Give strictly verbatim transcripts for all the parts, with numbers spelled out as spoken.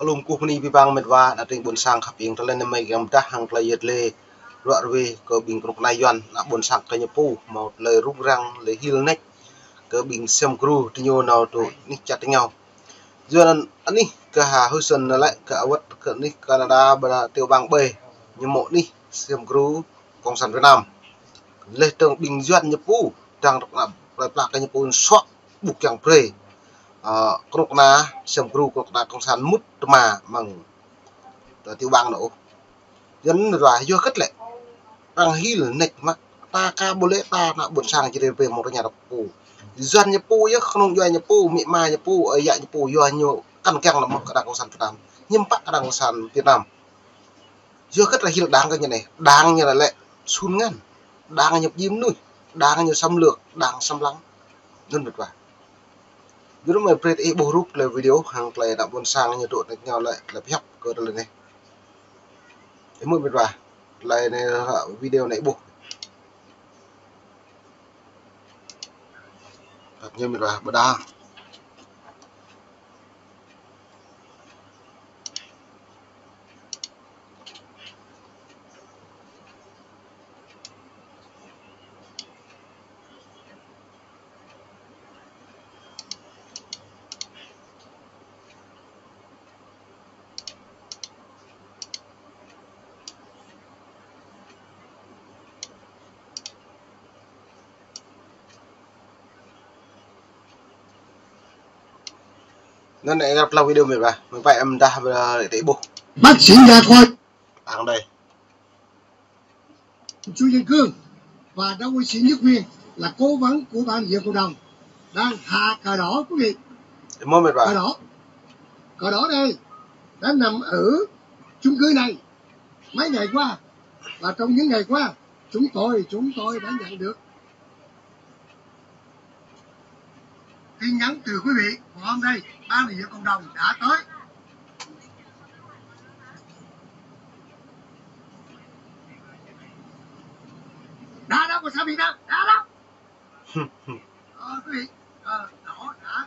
Lŏm kơkuh bơni abih bang met wa, ană tring ƀôn sang khăp ing, tơlơi anai mơi kiăng pơdah hăng tơlơi yet lĕ ruă ruê kơ ƀing kơnuk kơna Yuan, ană ƀôn sang kơ ñu pô, hmâo tơlơi rŭng răng, tơlơi hil nač kơ ƀing sem gru tơ ñu nao tŭ anih čar tơngao. Yua anŭn anih kơ ha Husson anŭn lĕ kơ awăt kơ anih Canada ƀơi ană tiểu bang ƀơi, ñu hmâo anih sem gru Cộng sản Việt Nam. Leh tơng ƀing Yuan ñu pô, đang rơ̆k ană plơi pla kơ ñu pô suă ƀu kiăng brơi, ơ, kơnuk kơna sem gru, kơnuk kơna Cộng sản mŭt tơma mơ̆ng tơ tiểu bang anŭn ôh. Yuan ră yua hơget lĕ. Arăng hil nač mă, ta ka ƀu lĕ ta ană ƀôn sang Jrai brơi mơ̆ng tơña rơ̆k pô. Yuan ñu pô yơh, kơnung djuai ñu pô, amĭ ama ñu pô, ơi yă ñu pô, yua ñu kăn kiăng lăm mơ̆ kơ đảng Cộng sản Việt Nam. Hiư̆m pă kơ đảng Cộng sản Việt Nam. Yua hơget arăng hil đảng kơ ñu anai. Đảng ñu lĕ, lĕ sun ngăn. Đảng ñu pơjing mơnuih. Đảng ñu xâm lược, đảng xâm lăng. Anŭn met wa. Yua anŭn mơi brơi ih ƀuh rup tơlơi video hăng tơlơi ană ƀôn sang ñu tŭ anih tơngao lĕ tơlơi pơhiăp kơ tơlơi anai. Ih hmư̆ met wa. Tơlơi anai, video anai ih ƀuh. Tăp ñu met wa, ƀôdah. Anŭn anai găp lăng video mơi wa. Mơi pơpă em dah ƀơi tơlơi ih ƀuh. Bác sĩ nhà khoa. Ang đây. Chu Văn Cương và Đỗ Sĩ Nhất Nguyên là cố vấn của ban đại diện cộng đồng đang hạ cờ đỏ, quý vị. Ih hmư̆ met wa. Cờ đỏ. Cờ đỏ đây đã nằm ở chung cư này mấy ngày qua. Và trong những ngày qua, chúng tôi, chúng tôi đã nhận được tin nhắn từ quý vị. Và hôm nay, ban đại diện cộng đồng đã tới. Đã đó, của xã Việt Nam, đã đó. Ờ, quý vị, ờ, đó đã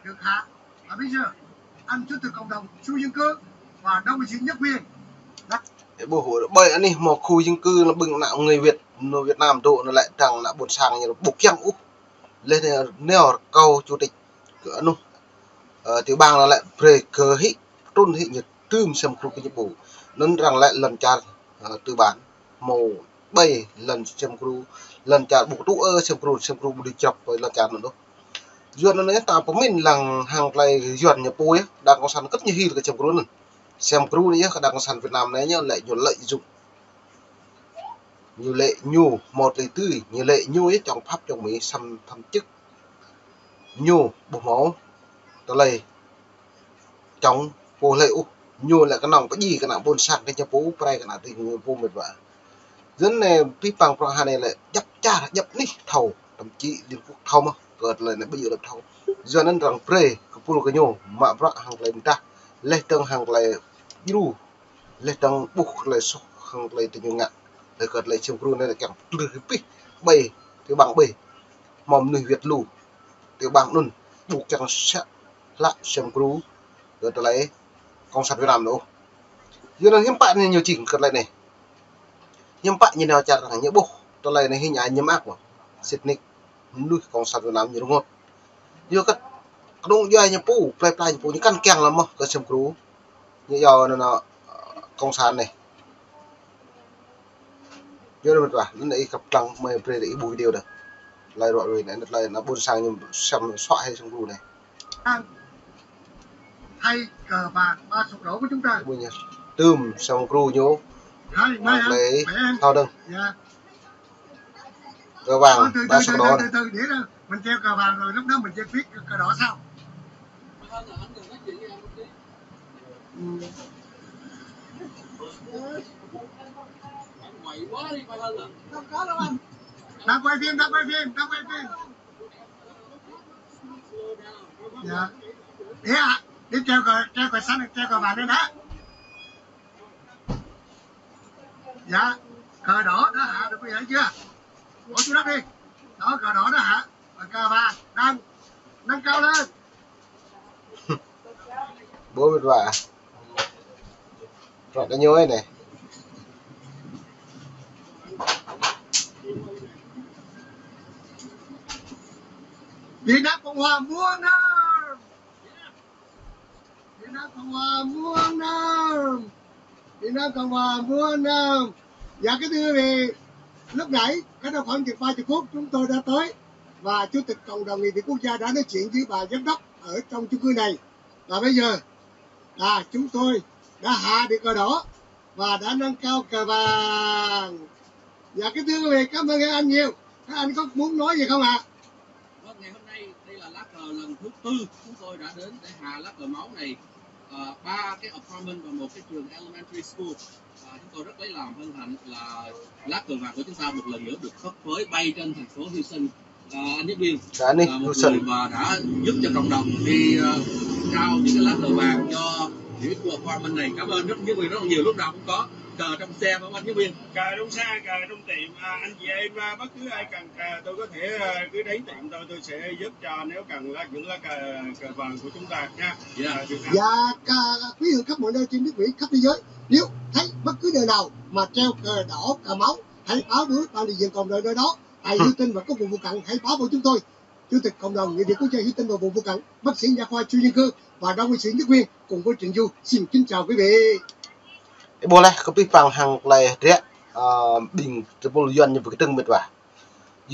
được hạ. Và bây giờ, anh chủ tịch cộng đồng Chu Văn Cương và Đỗ Sĩ Nhất Nguyên đã... Ih ƀuh, ƀơi anih hmâo khu dân cư anŭn ƀing ană người Việt, người Việt Nam dŏ anŭn lĕ đang ană ƀôn sang ñu ƀu kiăng ôh. Leh anŭn nao rơkâo chủ tịch kơ anŭn, ơ, tiểu bang anŭn lĕ brơi kơ hĭ, trŭn hĭ ñu tŭm sem gru kơ ñu pô. Anŭn arăng lĕ lŏn čar, ơ, tư bản, hmâo ƀơi lŏn sem gru, lŏn čar ƀu tŭ ơ sem gru, sem gru ƀu dưi črăp ƀơi lŏn čar anŭn ôh. Yuan anŭn anai ta pơmĭn lăng hăng tơlơi Yuan ñu pô yơh, đảng cộng sản hơget ñu hil kơ sem gru anŭn. Sem gru anai yơh kơ đảng cộng sản Việt Nam anai ñu lĕ ñu lợi dụng. Ñu lĕ ñu hmâo tơlơi tui, ñu lĕ ñu yơh chống Pháp chống Mỹ xâm, xâm chức. Ñu ƀu hmâo tơlơi chống pô hlơi ôh. Ñu lĕ kơnơ̆ng pơdjai kơ ană ƀôn sang kơ ñu pô, pơrai kơ ană tring ñu pô met wa. Yua anŭn anai pih păng prŏng ha anai lĕ djăp čar, djăp anih thâo, thậm chí Liên Quốc thâo mơ̆n, kơ tơlơi anai ƀu djơ̆ lĕ thâo. Yua anŭn arăng brơi kơpul kơ ñu mă bruă hăng tơlơi mơdah. Leh tơng hăng tơlơi djru, leh tơng ƀuh tơlơi soh hăng tơlơi tơ ñu ngă. Leh kơ tơlơi sem gru anai lĕ kiăng pơtrŭt hĭ pih ƀơi, tiểu bang ƀơi. Hmâo mơnuih Việt lu. Tiểu bang anŭn ƀu kiăng sĕ hlak sem gru kơ tơlơi Cộng sản Việt Nam anŭn ôh. Yua anŭn hiư̆m pă ñu jing kơ tơlơi anai. Hiư̆m pă ñu nao čar arăng ñu ƀuh tơlơi anai hĭ ñu ñăm mơak mơ̆n. Sĭt nik mơnuih Cộng sản Việt Nam ñu rơngot. Yua kơ kơnung djuai ñu pô, plơi pla ñu pô, ñu kăn kiăng lăm mơ̆ kơ sem gru. Ñu yua anŭn, ơ, cộng sản anai. Yua anŭn met wa, anŭn ih kăp lăng mơi brơi ih ƀuh video anai. Tơlơi ruă ruê anai, tơlơi ană ƀôn sang ñu sem suă hĭ sem gru anai. Thay cờ vàng ba sụp đổ của chúng ta. Ƀuh ñu. Tŭm sem gru ñu. Hai, mai ăn. Tơlơi mai ăn. Thâo đơ̆ng. Dạ. Cờ vàng, từ, từ, ba sụp đổ từ, từ, này. Từ, từ, để đó. Mình treo cờ vàng rồi, lúc đó mình sẽ biết cờ đỏ sao. Ừ. Đang quay phim, đang quay phim, đang quay phim. Dạ. Đi ạ. Đi treo cờ, treo cờ xanh, treo cờ vàng lên đó. Dạ. Cờ đỏ đó hả? Được quý vị thấy chưa? Ủa, chú Đắc đi. Đó, cờ đỏ đó hả? Và cờ vàng đang nâng cao lên. Bố mệt vả. Prăk kơ ñu anai. Việt Nam Cộng Hòa muôn năm! Việt Nam Cộng Hòa muôn năm! Việt Nam Cộng Hòa muôn năm! Dạ, kính thưa quý vị, lúc nãy, cách đây khoảng chừng ba mươi phút, chúng tôi đã tới và Chủ tịch Cộng đồng Người Việt Quốc gia đã nói chuyện với bà giám đốc ở trong chung cư này. Và bây giờ, à, chúng tôi đã hạ được cờ đỏ và đã nâng cao cờ vàng. Dạ, kính thưa quý vị, cảm ơn các anh nhiều. Các anh có muốn nói gì không ạ? Vâng, ngày hôm nay đây là lá cờ lần thứ tư chúng tôi đã đến để hạ lá cờ máu này. Ờ, ba cái apartment và một cái trường elementary school. Ờ, chúng tôi rất lấy làm hân hạnh là lá cờ vàng của chúng ta một lần nữa được phấp phới bay trên thành phố Houston. Ờ, anh Nhất Nguyên, Houston, là một người mà đã giúp cho cộng đồng đi, ờ, trao những cái lá cờ vàng cho những cái khu apartment này. Cảm ơn rất, Nhất Nguyên rất là nhiều, lúc nào cũng có cờ trong xe phải không anh Nhất Nguyên? Cờ trong xe, cờ trong tiệm, à, anh chị em, à, bất cứ ai cần cờ, tôi có thể, à, cứ đến tiệm tôi, tôi sẽ giúp cho nếu cần lá, những lá cờ, cờ vàng của chúng ta nha. Dạ. Cờ Việt Nam. Và cả quý vị khắp mọi nơi trên nước Mỹ, khắp thế giới, nếu thấy bất cứ nơi nào mà treo cờ đỏ, cờ máu, hãy báo với ban đại diện cộng đồng nơi đó. Tại Houston và các vùng phụ cận, hãy báo với chúng tôi. Chủ tịch Cộng đồng Người Việt Quốc gia Houston và vùng phụ cận, bác sĩ nha khoa Chu Nhân Cư và Đông Y sĩ Nhất Nguyên cùng với Trịnh Du. Xin kính chào quý vị. Ih ƀuh laih kơ pih pang hăng tơlơi hơdră, ơ, ƀing tơpul Yuan ñu pơkơdơ̆ng mĕt wa.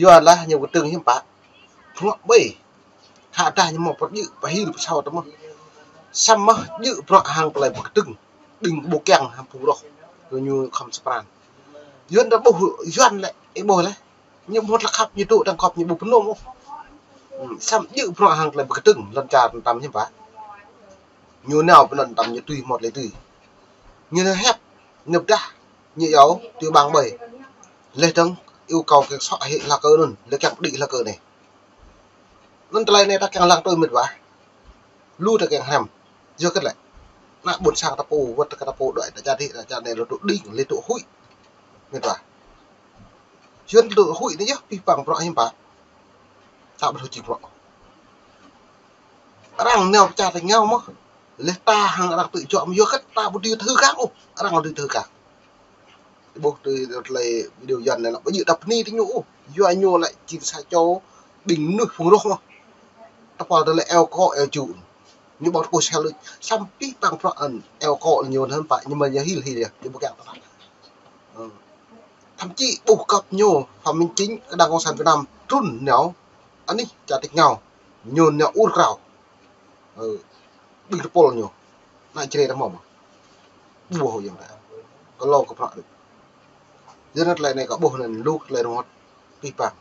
Yuan laih ñu pơkơdơ̆ng hiư̆m pă. Pơngoh ƀơi. Hă dah ñu mơ̆ pơdjơ̆ pơhil pơsao tơmơ̆. Samơ̆ djơ̆ bruă hăng tơlơi pơkơdơ̆ng. Ƀing ƀu kiăng hăng phung roh. Kơ ñu khŏm sơpran. Yuan ta ƀuh Yuan lĕ, ih ƀuh laih. Ñu mơ̆ tlăk khăp ñu tŭ tơ̆ng kŏp ñu ƀu pơnôm ôh. Hm, samơ̆ djơ̆ bruă hăng tơlơi pơkơdơ̆ng lŏn čar tơm hiư̆m pă. Ñu nao pơnăn tơm ñu tui mơ̆t lĕ tui. Ñu nao hiăp, ñu pơdah, ñu iâu, tui ƀang ƀơi. Laih dơ̆ng, iâu kâo kiăng sŏ hĭ hla kơ anŭn, laih kiăng pơđĭ hla kơ anai. Anŭn tơlơi anai ta kiăng lăng tui mĕt wa. Lu ta kiăng hrăm. Yua kơ lĕ. Ană ƀôn sang ta pô, wơ̆t kơ ta pô đuaĭ ta čar hĭ, ta čar anai lu tŭ đing, lu tŭ huĭ. Mĕt wa. Yuan tŭ huĭ anai yơh, pih pang bruă hiư̆m pă. Ta ƀu thâo jing bruă. Arăng nao pơčah tơngao mơ̆. Laih ta hăng arăng tŭ juă mơ̆ yua kơ ta ƀu dưi thâo kang ôh. Arăng dưi thâo kang. Ƀuh tui tơlơi video Yuan anai lĕ ƀu djơ̆ ta bơni tơ ñu ôh. Yua ñu lĕ jing sa čô ƀing mơnuih phung roh mơ̆. Tơpă tơlơi eo kŏ eo jŭ. Ñu ƀơ̆ng tơkuh sel luč. Samơ̆ pih pang bruă anŭn eo kŏ ñu anŭn pă ñu mơ̆ ñu hil hil yơh. Ñu ƀu kiăng tơpă. Ơ. Thậm chí ƀuh găp ñu, Phạm Minh Chính, kơ Đảng Cộng sản Việt Nam, trŭn nao, anih čar tač rơngiao, ñu nao ur krao. Ơ, ƀing tơpul ñu, ană Jrai ta mơ̆ mơ̆. Ƀuh yơh ta. Kơ lŏ kơ prăk đôč. Yua anŭn tơlơi anai kâo ƀuh anŭn lu tơlơi rơngot pih pang.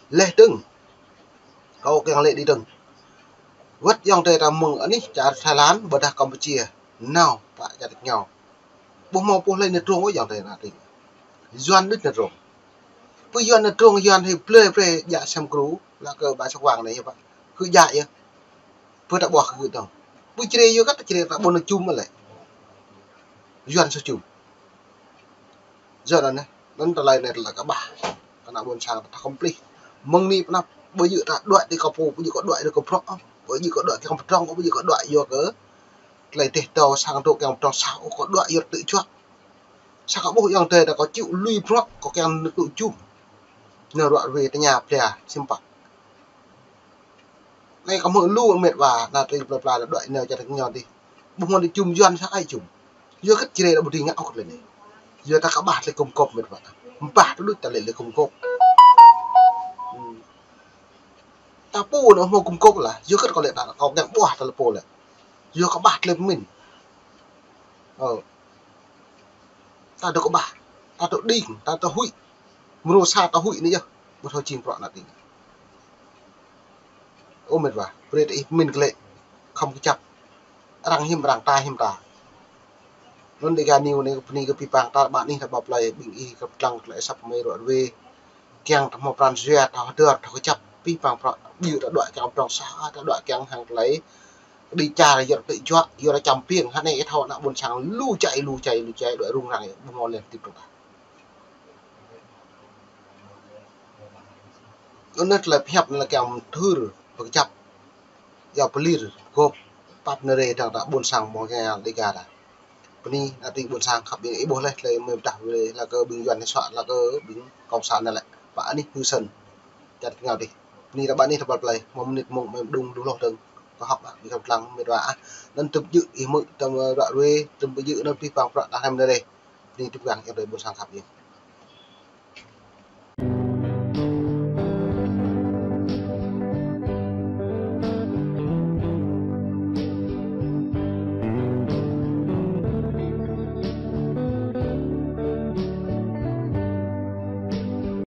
Laih dơ̆ng, kâo kiăng lĕ đĭ dơ̆ng. Wơ̆t ayŏng adơi ta mơ̆ng anih čar Thái Lan, ƀôdah Campuchia, nao pơ čar tač rơngiao. Ƀuh mơ̆ ƀuh lĕ nao drông ôh ayŏng adơi ană tring. Yuan đôč nao drông. Pơ Yuan nao drông, Yuan hĭ blơi brơi djă sem gru, lă kơ ba sơk wang anai yơh pă. Kơ djă yơh. Pơ ta ƀuh kơ gơ̆ dơ̆ng. Pơ Jrai yơh kơ ta Jrai ta ƀuh nao jum mơ̆ lĕ. Yuan sơk jum. Yua anŭn anai, anŭn tơlơi anai tơlơi kơƀah. Kơ ană ƀôn sang ta kơmplih. Mơ̆ng anai pơ anăp, ƀu djơ̆ ta đuaĭ tơ kơ pô, ƀu djơ̆ kơ đuaĭ tơ kơ bruă, ƀu djơ̆ kơ đuaĭ kiăng pơdrŏng, ƀu djơ̆ kơ đuaĭ yua kơ tơlơi dêh dâo sang dŏ kiăng pơdrŏng sa, ôh kơ đuaĭ yua tŭ juă. Sa kơ ƀuh ayŏng adơi ta kơ čĭ lui bruă, kơ kiăng nao tŭ jum. Nao ruă ruê tơña plia, hiư̆m pă. Anai kâo hmư̆ lu mĕt wa, ană tring plơi pla đuaĭ nao čar tač rơngiao dih. Ƀuh mơ̆n tŭ jum Yuan sa ai jum. Yua kơ Jrai ta ƀu dưi ngă ôh kơ tơlơi anai. Yua ta kơƀah tơlơi gum gôp mĕt wa. Ƀah tơlơi ta lĕ tơlơi gum gôp. Hm. Ta pô nao hmâo gum gôp lah. Yua kơ kâo lĕ ta, kâo kiăng ƀuah tơlơi pô lĕ. Yua kơƀah tơlơi pơmĭn. Ơ. Ta dŏ kơƀah. Ta dŏ đing. Ta dŏ huĭ. Mrô sa ta huĭ anai yơh. Ƀu thâo jing bruă ană tring. Ơ mĕt wa, brơi ta ih pơmĭn glaĭ, khŏm kơjăp. Arăng hiư̆m arăng, ta hiư̆m ta. Anŭn Dega News anai bơni kơ pih pang ta ƀă anih ta ƀă plơi ƀing ih kơ pơtlang tơlơi asăp mơi ruă ruê. Kiăng ta hmâo pran jua, ta hơdơr, ta kơjăp, pih pang bruă, ƀu djơ̆ ta đuaĭ kiăng pơdrŏng sa, ta đuaĭ kiăng hăng tơlơi đĭ čar yua tŭ juă, yua čăm piêng, hă anai ih thâo ană ƀôn sang lu čai, lu čai, lu čai, đuaĭ rŭng răng, ƀu hmâo lĕ tip tŭ ta. Anŭn tơlơi pơhiăp anŭn lĕ kiăng mơthưr, pơkơjăp, yua pơlir, gôp, pap nơrê dơ̆ng ta ƀôn sang mơ̆ng anai Dega ta. Bơni ană tring ƀôn sang khăp ƀing ih ƀuh laih, tơlơi mơi pơdah wai laih kơ ƀing Yuan hơsua, laih kơ ƀing kông sản anai lĕ. Pă anih hư sơ̆n. Čar tơngao dih. Bơni ră ƀă anih tơpăl plơi, mơ̆ng mơnit mơ̆ng mơi mơđung lu hloh dơ̆ng. Kơ hŏk ƀă, ƀing khăm lăng mĕt wa ah. Anŭn tơm jư̆ ih mơ̆ tơm ră ruai, tơm jư̆ anŭn pih pang prăk đah năm anai dih. Bơni tơm kiăng ih tơlơi ƀôn sang khăp ƀing.